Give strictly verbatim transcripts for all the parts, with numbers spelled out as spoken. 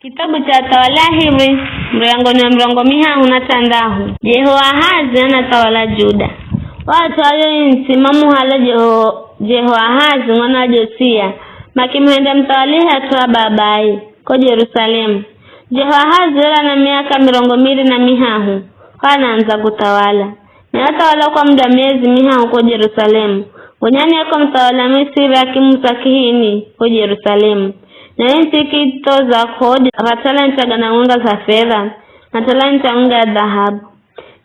Kitabu cha Athawali a Aheri, muryango ni wa mirongo mihahu na th'andahu. Jehoahazi anathawala Juda. O at'u a yo ntsi mamuhala Jeho-, Jehoahazi mwana wa Josia, makimuhendya muthawali hat'u ha babaye, ko Jerusalemu. Jehoahazi were ana miaka mirongo miri na mihahu, kwa anaandza kuthawala. Naye wathawala kwa muda miezi mihahu ko Jerusalemu. Gonya niye ko muthawali wa Misiri akimusa kihini ko Jerusalemu. Naye ntsi ikithoza kodi ra talanta gana mwenga za fedha, na talanta mwenga ya dhahabu.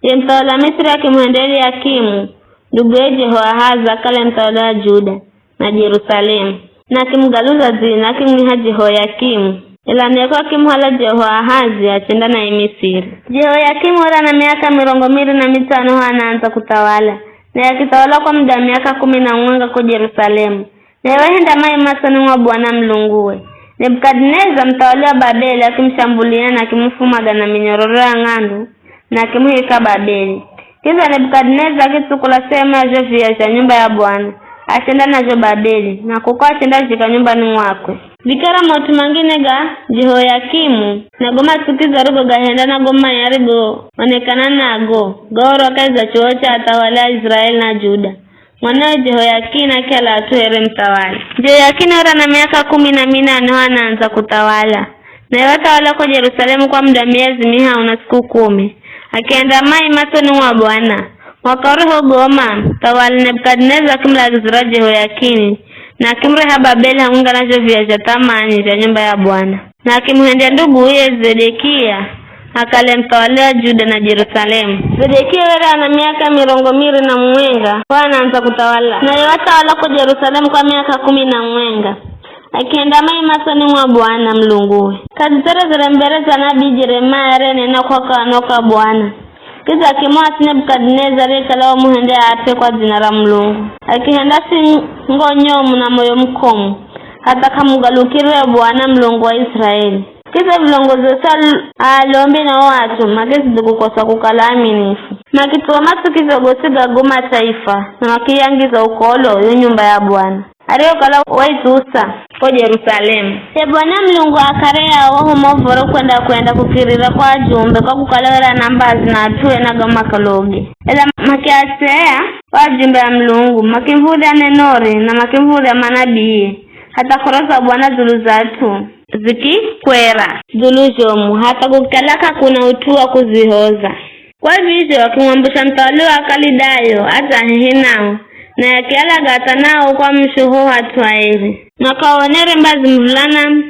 Ye muthawali wa Misiri akimuhendya Eliakimu, nduguye Jehoahazi, akale muthawali wa Juda na Jerusalemu, na akimugaluza dzina, akimwiha Jehoyakimu. Ela naye ko akimuhala Jehoahazi, achenda naye Misiri. Jehoyakimu were ana miaka mirongo miri na mitsano ho anaandza kuthawala, naye akithawala kwa muda wa miaka kumi na mwenga ko Jerusalemu. Naye wahenda mai masoni mwa Bwana Mulunguwe. Nebukadineza, muthawali wa Babeli, akimushambulia na akimufuma gana minyororo ya ng'andu, na akimuhika Babeli. Kidza Nebukadineza akitsukula sehemu ya zho viya zha nyumba ya Bwana, achenda nazho Babeli, na kuko achendazhika nyumbani mwakwe. Vikara maut'u mangine ga Jehoyakimu, na go matsukizo arigogahenda na go mai arigoonekana nago, gaorwa kahi za chuwo cha athawali a Israeli na Juda. Mwanawe Jehoyakini akihala hat'u here muthawali. Jehoyakini were ana miaka kumi na minane ho anaandza kuthawala, naye wathawala ko Jerusalemu kwa muda miezi mihahu na siku kumi. Akienda mai masoni mwa Bwana. Mwaka urihogoma, muthawali Nebukadineza akimulagizira Jehoyakini, na akimureha Babeli hamwenga na zho viya zha thamani zha nyumba ya Bwana. Na akimuhendya nduguye Zedekia akale muthawali wa Juda na Jerusalemu. Zedekia were ana miaka mirongo miri na mwenga kwa anaandza kuthawala, naye wathawala ko Jerusalemu kwa miaka kumi na mwenga. Akihenda mai masoni mwa Bwana Mulunguwe. K'azitserezere mbere za nabii Jeremia arenena kwa kanwa ka Bwana. Kidza akimuasi Nebukadineza ariyekala wamuhendya afe kwa dzina ra Mulungu. Akihenda singo nyomu na moyo mukomu, hatha k'amugalukirire Bwana Mulungu wa Israeli. Kidza vilongozi osi a alombi na o at'u makizidi kukosa kukala aaminifu. Makithuwa matsukizo gosi ga go mataifa, na makiyangiza ukolo yo nyumba ya Bwana, ariyokala waitsusa ko Jerusalemu. Ye Bwana Mulungu akare yao wahuma uv̱oro kwenda-kwenda kukirira kwa ajumbe, kwa kukala were ana mbazi na at'ue na go makaloge. Ela makiatseya o ajumbe a Mulungu, makimuv̱udhya nenori na makimuv̱udhya manabiie, hatha k'oro za Bwana dzulu za at'u zikikwera dzulu zhomu, hatha kukikala k'akuna ut'u wa kuzihoza. Kwa vizho akimwambusha muthawali wa Akalidayo adze ahehe nao, naye akialaga hatha nao kwa mushoho hat'u aeri. Na k'aonere mbazi muvulana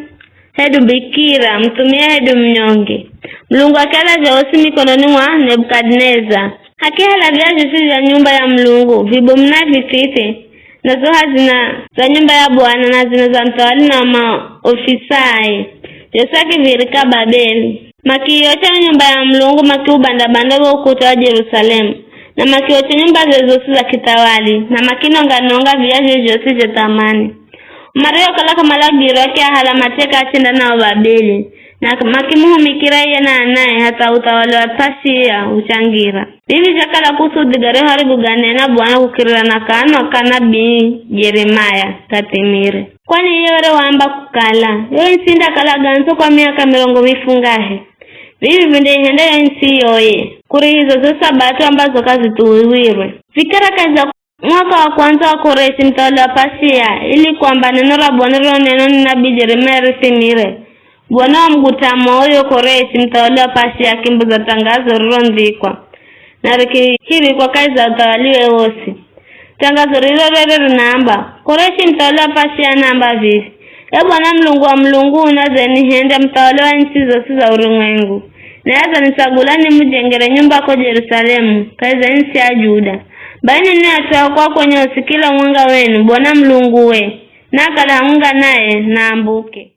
hedu bikira, muthumia hedu munyonge. Mulungu akialazha osi mikononi mwa Nebukadineza. Akihala viya zhosi zha nyumba ya Mulungu, vibomu na vithithe, na zo hazina za nyumba ya Bwana na zina za muthawali na maofisae, zhosi akivirika Babeli. Makiiocha yo nyumba ya Mulungu, makiubanda-banda wo ukuta wa Jerusalemu, na makiocha nyumba ze zosi za kithawali, na makinonga-nonga viya zho zhosi zha thamani. Mariyokala k'amalagirwa, akiahala mateka achenda nao Babeli, na makimuhumikira iye na anae hatha uthawali wa P'asiya uchangira. Vivi zhakala kusudhi gariharibu ganena Bwana kukirira na kanwa ka nabii Jeremia gathimire. Kwani iye were waamba kukala, yo ntsi indakala gandzo kwa miaka mirongo mifungahe. Vivi vindaihenda yo ntsi yoye, kurihiza zo sabato ambazo k'azithuwiwirwe. Vikara kahi za mwaka wa kwandza wa Koreshi muthawali wa P'asiya, ili kwamba neno ra Bwana rironenwa ni nabii Jeremia rithimire, Bwana wamuguta moyo Koreshi muthawali wa P'asiya akimbuza tangazo rirondzikwa, na rikihirikwa kahi za uthawaliwe wosi. Tangazo riro rere rinaamba, Koreshi muthawali wa P'asiya anaamba vivi, Ye Bwana Mulungu wa mulungu unazenihendya muthawali wa ntsi zosi za urumwengu, naye azanitsagula nimujengere nyumba ko Jerusalemu, kahi za ntsi ya Juda. Bai ninwi at'u a kwakwe nyosi, kila umwenga wenu, Bwana Mulunguwe naakale hamwenga naye, naambuke.